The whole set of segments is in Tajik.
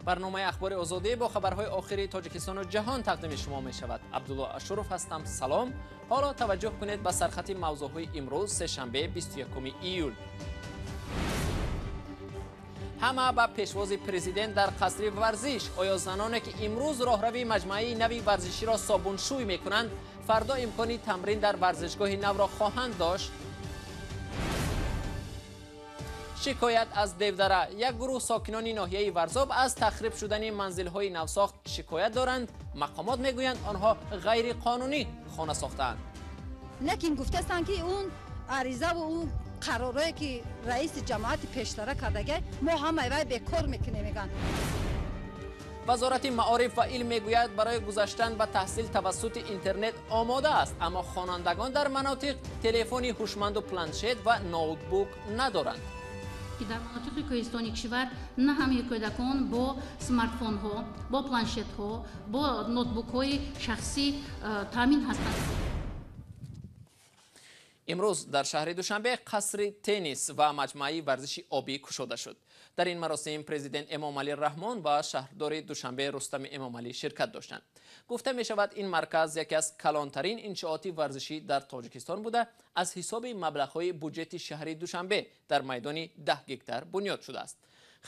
Барномаи Ахбори Озодӣ бо хабарҳои охири Тоҷикистону ҷаҳон тақдими шумо мешавад. Абдулло Ашуров ҳастам. Салом. Ҳоло таваҷҷӯҳ кунед ба сархати мавзӯъҳои имрӯз, сешанбе, 21 июл. Ҳама ба пешвози президент дар қасри варзиш. Оё заноне ки имрӯз роҳрави маҷмӯаи нави варзиширо собуншӯй мекунанд, фардо имкони тамрин дар варзишгоҳи навро хоҳанд дошт? Шикоят аз Девдара. Як гурӯҳ сокинони ноҳияи Варзоб аз тахриб шудани манзилҳои навсохт шикоят доранд. Мақомот мегӯянд, онҳо ғайриқонунӣ хона сохтаанд. Лекин гуфтастанд, ки он аризаву он қаророе ки раиси ҷамоати пештара кардага, мо ҳамаи вай бекор мекунем, мегӯянд. Вазорати маориф ва илм мегӯяд, барои гузаштан ба таҳсил тавассути интернет омода аст, аммо хонандагон дар манотиқ телефони ҳушманду планшет ва ноутбук надоранд. Ки дар манотиқи кӯҳистони кишвар на ҳамаи кӯдакон бо смартфонҳо, бо планшетҳо, бо ноутбукҳои шахсӣ таъмин ҳастанд. Имрӯз дар шаҳри Душанбе қасри теннис ва маҷмӯаи варзиши обӣ кушода шуд. Дар ин маросим президент Эмомалӣ Раҳмон ва шаҳрдори Душанбе Рустами Эмомалӣ ширкат доштанд. Гуфта мешавад, ин марказ яке аз калонтарин иншооти варзишӣ дар Тоҷикистон буда, аз ҳисоби маблағҳои буҷети шаҳри Душанбе дар майдони 10 гектар бунёд шудааст.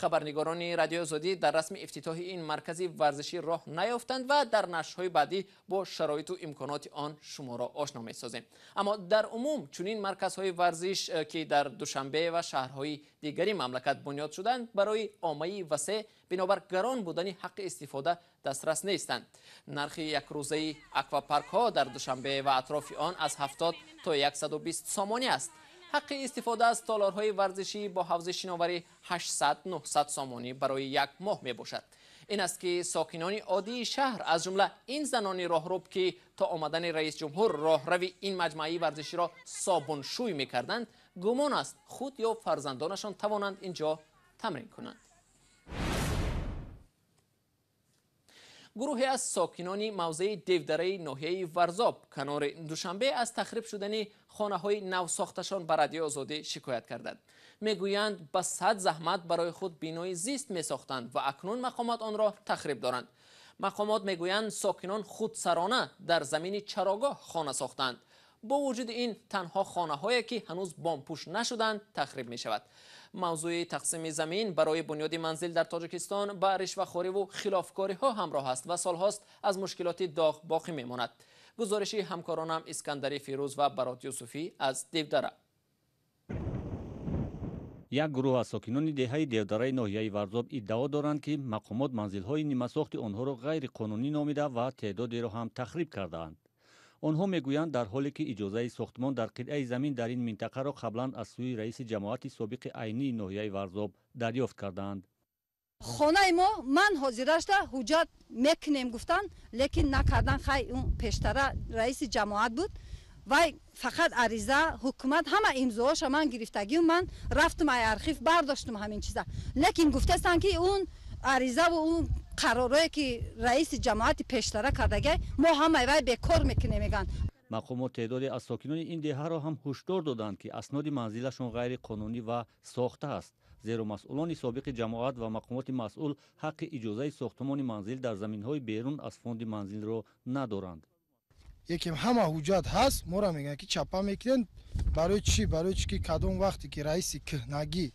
Хабарнигорони Радиои Озодӣ дар расми ифтитоҳи ин маркази варзишӣ роҳ наёфтанд ва дар нашрҳои баъдӣ бо шароиту имконоти он шуморо ошно месозем. Аммо дар умум чунин марказҳои варзиш, ки дар Душанбе ва шаҳрҳои дигари мамлакат бунёд шуданд, барои оммаи васеъ бинобар гарон будани ҳаққи истифода дастрас нестанд. Нархи якрӯзаи аквапаркҳо дар Душанбе ва атрофи он аз 70 то 120 сомонӣ аст. Ҳаққи истифода аз толорҳои варзишӣ бо ҳавзи шиноварӣ 800-900 сомонӣ барои як моҳ мебошад. Ин аст ки сокинони оддии шаҳр, аз ҷумла ин занони роҳруб, ки то омадани раисҷумҳур роҳрави ин маҷмӯаи варзиширо собуншӯй мекарданд, гумон аст, худ ё фарзандонашон тавонанд ин ҷо тамрин кунанд. Гурӯҳе аз сокинони мавзеи Девдараи ноҳияи Варзоб канори Душанбе аз тахриб шудани хонаҳои навсохташон ба Радиои Озодӣ шикоят карданд. Мегӯянд, ба сад заҳмат барои худ бинои зист месохтанд ва акнун мақомот онро тахриб доранд. Мақомот мегӯянд, сокинон худсарона дар замини чарогоҳ хона сохтанд. Бо вуҷуди ин, танҳо хонаҳое ки ҳанӯз бомпӯш нашуданд, тахриб мешавад. Мавзӯи тақсими замин барои бунёди манзил дар Тоҷикистон ба ришвахориву хилофкориҳо ҳамроҳ аст ва солҳост аз мушкилоти доғ боқӣ мемонад. Гузориши ҳамкоронам Искандари Фирӯз ва Барот Юсуфӣ аз Девдара. Як гурӯҳ аз сокинони деҳаи Девдараи ноҳияи Варзоб иддао доранд, ки мақомот манзилҳои нимасохти онҳоро ғайриқонунӣ номида ва теъдодеро ҳам тахриб кардаанд. Онҳо мегӯянд, дар ҳоле ки иҷозаи сохтмон дар қитъаи замин дар ин минтақаро қаблан аз сӯи раиси ҷамоати собиқи айнии ноҳияи Варзоб дарёфт кардаанд. Хонаи мо ман ҳозирашда ҳуҷҷат мекунем гуфтанд, лекин накардан. Хай, он пештара раиси ҷамоат буд, вай фақат ариза, ҳукумат, ҳама имзоҳоша ман гирифтагиу ман рафтум, ай архив бардоштум ҳамин чиза. Лекин гуфтастанд, ки он аризаву он қаророе ки раиси ҷамоати пештара кардага, мо ҳамаи вай бекор мекунем, мегӯянд. Мақомот теъдоде аз сокинони ин деҳаро ҳам ҳушдор доданд, ки асноди манзилашон ғайриқонунӣ ва сохта аст, зеро масъулони собиқи ҷамоат ва мақомоти масъул ҳаққи иҷозаи сохтмони манзил дар заминҳои берун аз фонди манзилро надоранд. Якем ҳама ҳуҷҷат ҳаст, моро мегӯянд, ки чапа мекунем. Барои чӣ? Барои чӣ ки кадом вақте ки раиси кӯҳнагӣ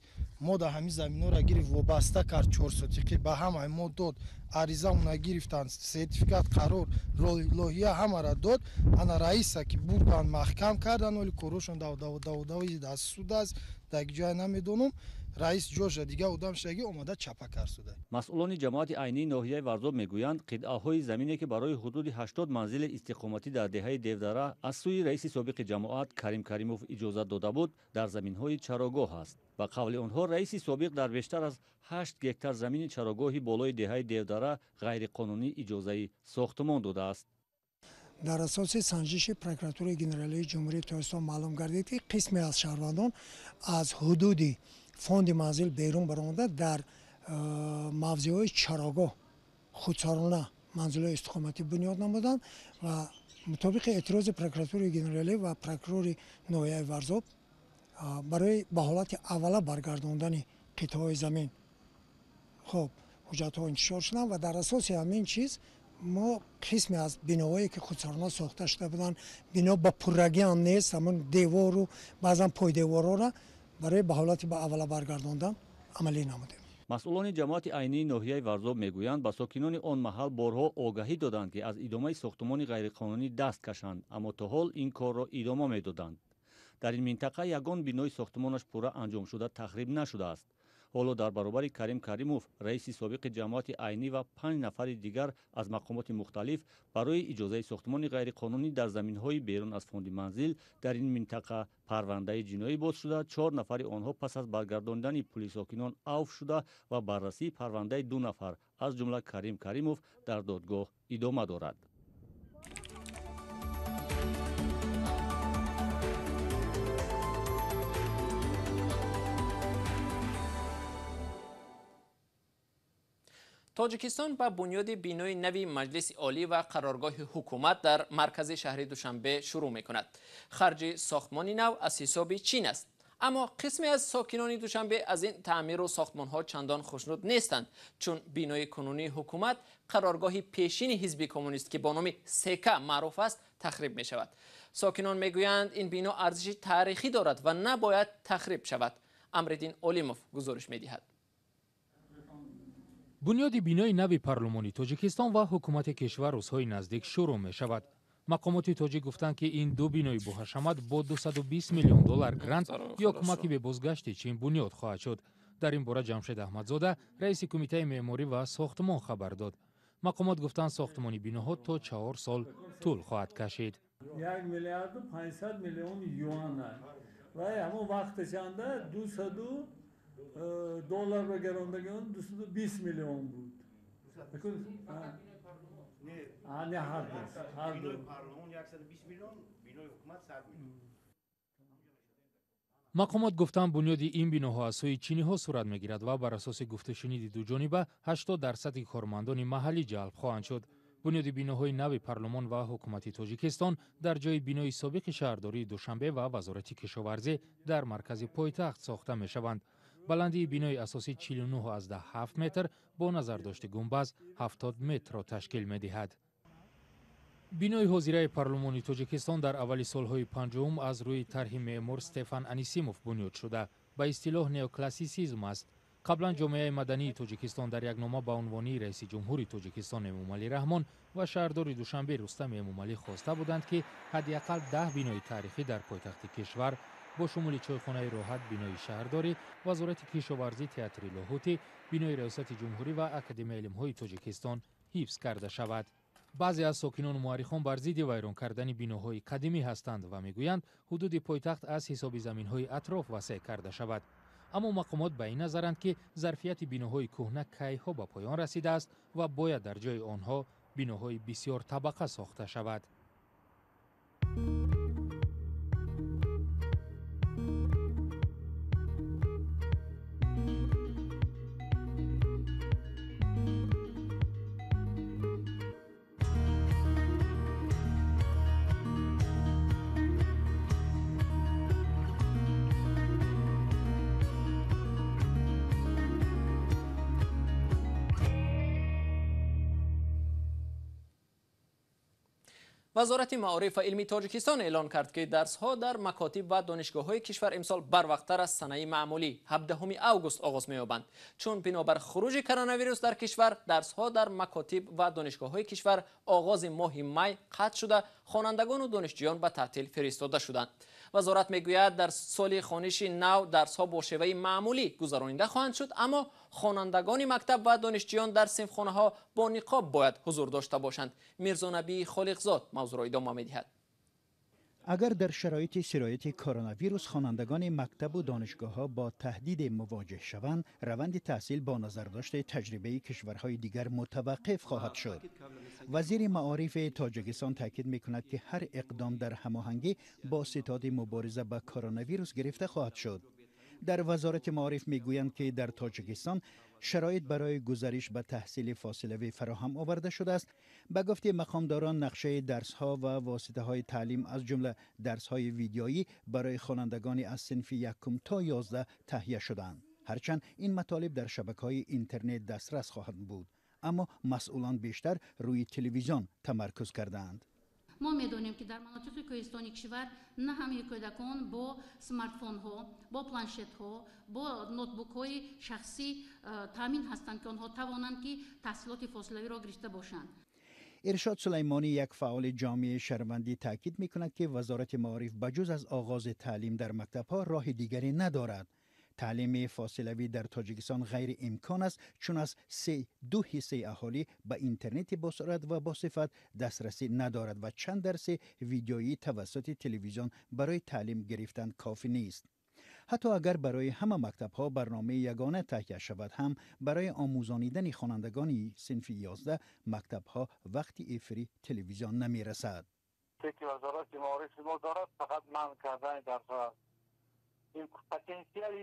мо дар ҳамин заминҳоро гирифт, вобаста кард, чорсотиқӣ ба ҳамаи мо дод, аризамона гирифтанд, сертификат, қарор, лоҳия ҳамаро дод. Ана раиса ки бурданд, маҳкам карданд, оли корошон давдави дар суд аст, дар ҷое намедонам. Раис ҷоша дига одам шаги омада чапа кард суда. Масъулони ҷамоати айнии ноҳияи Варзоб мегӯянд, қитъаҳои замине, ки барои ҳудуди 80 манзили истиқоматӣ дар деҳаи Девдара аз сӯи раиси собиқи ҷамоат Карим Каримов иҷозат дода буд, дар заминҳои чарогоҳ аст. Ба қавли онҳо, раиси собиқ дар бештар аз 8 гектар замини чарогоҳи болои деҳаи Девдара ғайриқонунӣ иҷозаи сохтмон додааст. Дар асоси санҷиши Прокуратураи Генералии Ҷумҳурии Тоҷикистон маълум гардид, ки қисме аз шаҳрвандон аз ҳудуди фонди манзил берун баромада, дар мавзеъҳои чарогоҳ худсарона манзилҳои истиқоматӣ бунёд намуданд ва мутобиқи эътирози Прокуратураи Генералӣ ва прокурори ноҳияи Варзоб барои ба ҳолати аввала баргардондани қитъаҳои замин, хоб, Ҳуҷҷатҳо интишор шуданд ва дар асоси ҳамин чиз мо қисме аз биноҳое ки худсарона сохта шуда буданд, бино ба пуррагӣ ҳам нест, ҳамон девору баъзан пойдеворҳоро барои ба ҳолати ба аввала баргардондан амалӣ намудем. Масъулони ҷамоати айнии ноҳияи Варзоб мегӯянд, ба сокинони он маҳал борҳо огаҳӣ доданд, ки аз идомаи сохтумони ғайриқонунӣ даст кашанд, аммо то ҳол ин корро идома медоданд. Дар ин минтақа ягон бинои сохтумонаш пурра анҷомшуда тахриб нашудааст. Ҳоло дар баробари Карим Каримов, раиси собиқи ҷамоати айнӣ ва 5 нафари дигар аз мақомоти мухталиф барои иҷозаи сохтумони ғайриқонунӣ дар заминҳои берун аз фонди манзил дар ин минтақа парвандаи ҷиноӣ боз шуда, 4 нафари онҳо пас аз баргардондани пули сокинон авф шуда ва баррасии парвандаи 2 нафар аз ҷумла Карим Каримов дар додгоҳ идома дорад. Тоҷикистон ба бунёди бинои нави Маҷлиси Олӣ ва қароргоҳи ҳукумат дар маркази шаҳри Душанбе шурӯъ мекунад. Харҷи сохтмони нав аз ҳисоби Чин аст. Аммо қисме аз сокинони Душанбе аз ин таъмиру сохтмонҳо чандон хушнуд нестанд, чун бинои кунунии ҳукумат қароргоҳи пешини ҳизби коммунист, ки бо номи СК маъруф аст, тахриб мешавад. Сокинон мегӯянд, ин бино арзиши таърихӣ дорад ва набояд тахриб шавад. Амриддин Олимов гузориш медиҳад. Бунёди бинои нави парлумони Тоҷикистон ва ҳукумати кишвар рӯзҳои наздик шурӯъ мешавад. Мақомоти тоҷик гуфтанд, ки ин ду бинои боҳашамат бо 220 миллион доллар грант ё кӯмаки бебозгашти Чин бунёд хоҳад шуд. Дар ин бора Ҷамшед Аҳмадзода, раиси кумитаи меъморӣ ва сохтмон хабар дод. Мақомот гуфтанд, сохтмони биноҳо то 4 сол тӯл хоҳад кашид. 1 миллиарду 500 миллион юан ва ҳамон вақташанда 200 доллар ба гардондагион 220 миллион буд. Не, ҳар ду. Мақомот гуфтанд, бунёди ин биноҳо аз сӯи чиниҳо сурат мегирад ва бар асоси гуфтушуниди дуҷониба 80% кормандони маҳаллӣ ҷалб хоҳанд шуд. Бунёди биноҳои нави парлумон ва ҳукумати Тоҷикистон дар ҷои бинои собиқи шаҳрдории Душанбе ва Вазорати кишоварзӣ дар маркази пойтахт сохта мешаванд. Баландии бинои асосӣ 49,7 метр бо назардошти гумбаз 70 метрро ташкил медиҳад. Бинои ҳозираи парлумони Тоҷикистон дар аввали солҳои 50 аз рӯи тарҳи меъмор Стефан Анисимов бунёд шуда, ба истилоҳ неоклассисизм аст. Қаблан ҷомеаи мадании Тоҷикистон дар як нома ба унвони раиси ҷумҳури Тоҷикистон Эмомалӣ Раҳмон ва шаҳрдори Душанбе Рустам Эмомалӣ хоста буданд, ки ҳадди ақал 10 бинои таърихӣ дар пойтахти кишвар бо шумули чойхонаи роҳат, бинои шаҳрдорӣ, Вазорати кишоварзӣ, театри Лоҳутӣ, бинои Раёсати ҷумҳурӣ ва Академияи илмҳои Тоҷикистон ҳифз карда шавад. Баъзе аз сокинону муаррихон бар зидди вайрон кардани биноҳои қадимӣ ҳастанд ва мегӯянд, ҳудуди пойтахт аз ҳисоби заминҳои атроф васеъ карда шавад. Аммо мақомот ба ин назаранд, ки зарфияти биноҳои кӯҳна кайҳо ба поён расидааст ва бояд дар ҷои онҳо биноҳои бисёр табақа сохта шавад. Вазорати маориф ва илми Тоҷикистон эълон кард, ки дарсҳо дар макотиб ва донишгоҳҳои кишвар имсол барвақттар аз санаи маъмулӣ 17 август оғоз меёбанд. Чун бинобар хуруҷи коронавирус дар кишвар, дарсҳо дар макотиб ва донишгоҳҳои кишвар оғози моҳи май қатъ шуда, хонандагону донишҷӯён ба таътил фиристода шуданд. Вазорат мегӯяд, дар соли хониши нав дарсҳо бо шеваи маъмулӣ гузаронида хоҳанд шуд, аммо хонандагони мактаб ва донишҷӯён дар синфхонаҳо бо ниқоб бояд ҳузур дошта бошанд. Мирзонабии Холиқзод мавзӯъро идома медиҳад. Агар дар шароити сирояти коронавирус хонандагони мактабу донишгоҳҳо бо таҳдиде мувоҷеҳ шаванд, раванди таҳсил бо назардошти таҷрибаи кишварҳои дигар мутаваққиф хоҳад шуд. Вазири маорифи Тоҷикистон таъкид мекунад, ки ҳар иқдом дар ҳамоҳангӣ бо ситоди мубориза ба коронавирус гирифта хоҳад шуд. Дар Вазорати маориф мегӯянд, ки дар Тоҷикистон шароит барои гузариш ба таҳсили фосилавӣ фароҳам оварда шудааст. Ба гуфти мақомдорон, нақшаи дарсҳо ва воситаҳои таълим аз ҷумла дарсҳои видеоӣ барои хонандагони аз синфи 1 то 11 таҳия шудаанд. Ҳарчанд ин матолиб дар шабакаҳои интернет дастрас хоҳанд буд, аммо масъулон бештар рӯи телевизион тамаркуз кардаанд. Мо медонем, ки дар манотиқи кӯҳистони кишвар на ҳамаи кӯдакон бо смартфонҳо, бо планшетҳо, бо ноутбукҳои шахсӣ таъмин ҳастанд, ки онҳо тавонанд, ки таҳсилоти фосилавиро гирифта бошанд. Иршод Сулаймонӣ, як фаъоли ҷомеаи шаҳрвандӣ, таъкид мекунад, ки Вазорати маориф ба ҷуз аз оғози таълим дар мактабҳо роҳи дигаре надорад. Таълими фосилавӣ дар Тоҷикистон ғайриимкон аст, чун аз 2 ҳиссаи аҳолӣ ба интернети босуръат ва босифат дастрасӣ надорад ва чанд дарси видеоӣ тавассути телевизион барои таълим гирифтан кофӣ нест. Ҳатто агар барои ҳама мактабҳо барномаи ягона таҳия шавад ҳам, барои омӯзонидани хонандагони синфи 11 мактабҳо вақти эфири телевизион намерасад. Ки Вазорати маорифи мо дорад, фақат манъ кардани дарсҳо аст. Ин потенсиали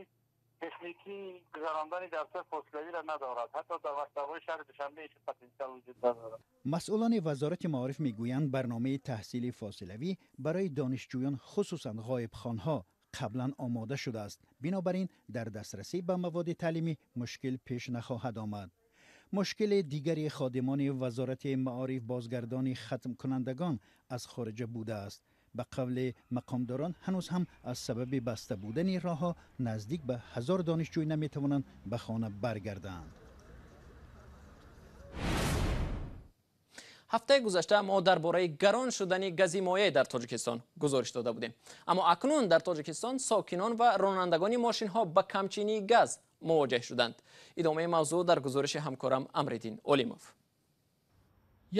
техникии гузарондани дарсҳои фосилавиро надорад. Ҳатто дар мактабҳои шаҳри Душанбе ин потенсиал вуҷуд надорад. Масъулони Вазорати маориф мегӯянд, барномаи таҳсили фосилавӣ барои донишҷӯён, хусусан ғоибхонҳо, қаблан омода шудааст. Бинобар ин дар дастрасӣ ба маводи таълимӣ мушкил пеш нахоҳад омад. Мушкили дигари ходимони Вазорати маориф бозгардони хатмкунандагон аз хориҷа будааст. Ба қавли мақомдорон, ҳанӯз ҳам аз сабаби баста будани роҳҳо наздик ба 1000 донишҷӯй наметавонанд ба хона баргарданд. Ҳафтаи гузашта мо дар бораи гарон шудани гази моеъ дар Тоҷикистон гузориш дода будем. Аммо акнун дар Тоҷикистон сокинон ва ронандагони мошинҳо ба камчинии газ мувоҷеҳ шуданд. Идомаи мавзӯъ дар гузориши ҳамкорам Амриддин Олимов.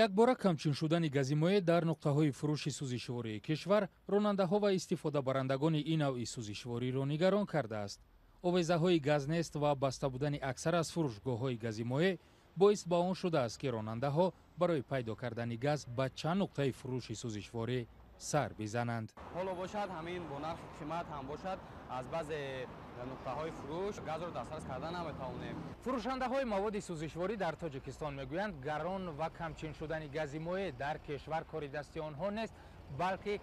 Якбора камчин шудани гази моеъ дар нуқтаҳои фурӯши сӯзишвории кишвар ронандаҳо ва истифодабарандагони ин навъи сӯзишвориро нигарон кардааст. Овезаҳои газ нест ва баста будани аксар аз фурӯшгоҳҳои гази моеъ боис ба он шудааст, ки ронандаҳо барои пайдо кардани газ ба чанд нуқтаи фурӯши сӯзишворӣ сар бизананд. Ҳоло бошад, ҳамин бо нархи қимат ҳам бошад, аз баъзе нуқтаҳои фурӯш газро дастрас карда наметавонем. Фурӯшандаҳои маводи сӯзишворӣ дар Тоҷикистон мегӯянд, гарон ва камчин шудани гази моеъ дар кишвар кори дасти онҳо нест, балки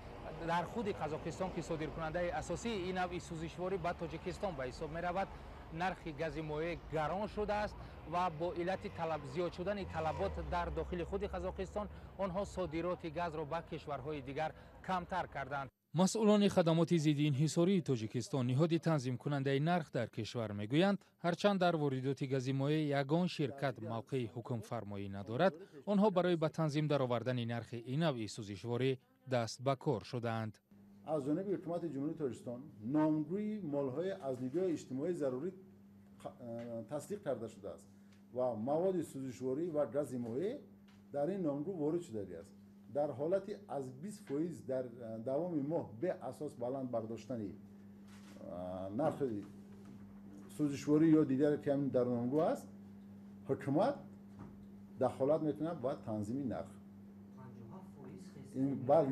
дар худи Қазоқистон, ки содиркунандаи асосии ин навъи сӯзишворӣ ба Тоҷикистон ба ҳисоб меравад, нархи гази моеъ гарон шудааст ва бо иллати зиёд шудани талабот дар дохили худи Қазоқистон онҳо содироти газро ба кишварҳои дигар камтар карданд. Масъулони хадамоти зидди инҳисории Тоҷикистон, ниҳоди танзимкунандаи нарх дар кишвар, мегӯянд, ҳарчанд дар воридоти гази моеъ ягон ширкат мавқеи ҳукмфармоӣ надорад, онҳо барои ба танзим даровардани нархи ин навъи сӯзишворӣ даст ба кор шудаанд. Аз ҷониби ҳукумати Ҷумҳурии Тоҷикистон номгӯи молҳои аз нигоҳи иҷтимоӣ зарурӣ тасдиқ карда шудааст ва маводи сӯзишворӣ ва гази моеъ дар ин номгӯ ворид шудагиаст. Дар ҳолати аз 20% дар давоми моҳ беасос баланд бардоштани нархи сӯзишворӣ ё дигаре ки ҳамин дар номгӯ аст, ҳукумат дахолат мекунад ба танзими нарх.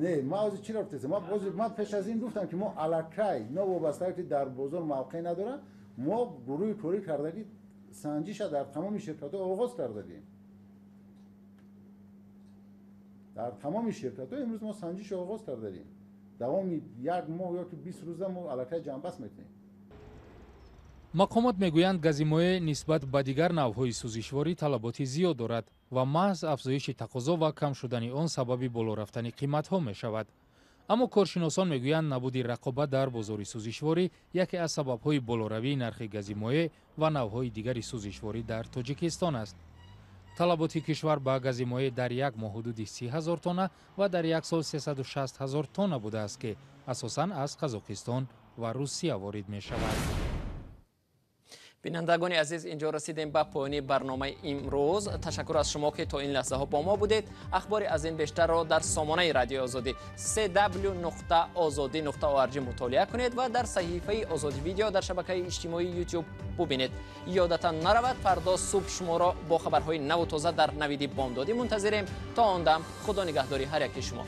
Не, ман ҳозир чиро гуфтам? Ман пеш аз ин гуфтам, ки мо аллакай новобаста ки дар бозор мавқеъ надорад, мо гурӯҳи корӣ кардагӣ санҷиша дар тамоми ширкатҳо оғоз кардагем. Дар тамоми ширкатҳо имрӯз мо санҷиша оғоз кардагем. Давоми як моҳ ё ки 20 рӯза мо аллакай ҷамъбаст мекунем. Мақомот мегӯянд, гази моеъ нисбат ба дигар навъҳои сӯзишворӣ талаботи зиёд дорад ва маҳз афзоиши тақозо ва кам шудани он сабаби боло рафтани қиматҳо мешавад. Аммо коршиносон мегӯянд, набуди рақобат дар бозори сӯзишворӣ яке аз сабабҳои болоравии нархи гази моеъ ва навъҳои дигари сӯзишворӣ дар Тоҷикистон аст. Талаботи кишвар ба гази моеъ дар як моҳ ҳудуди 30 000 тонна ва дар як сол 360 000 тонна будааст, ки асосан аз Қазоқистон ва Русия ворид мешавад. Бинандагони азиз, инҷо расидем ба поёни барномаи имрӯз. Ташаккур аз шумо, ки то ин лаҳзаҳо бо мо будед. Ахбори аз ин бештарро дар сомонаи Радиои Озодӣ cw.ozodi.org мутолиа кунед ва дар саҳифаи Озодӣ видео дар шабакаи иҷтимоии YouTube бубинед. Ёдатан наравад, фардо субҳ шуморо бо хабарҳои наву тоза дар навиди бомдодӣ мунтазирем. То он дам Худо нигаҳдори ҳар яки шумо.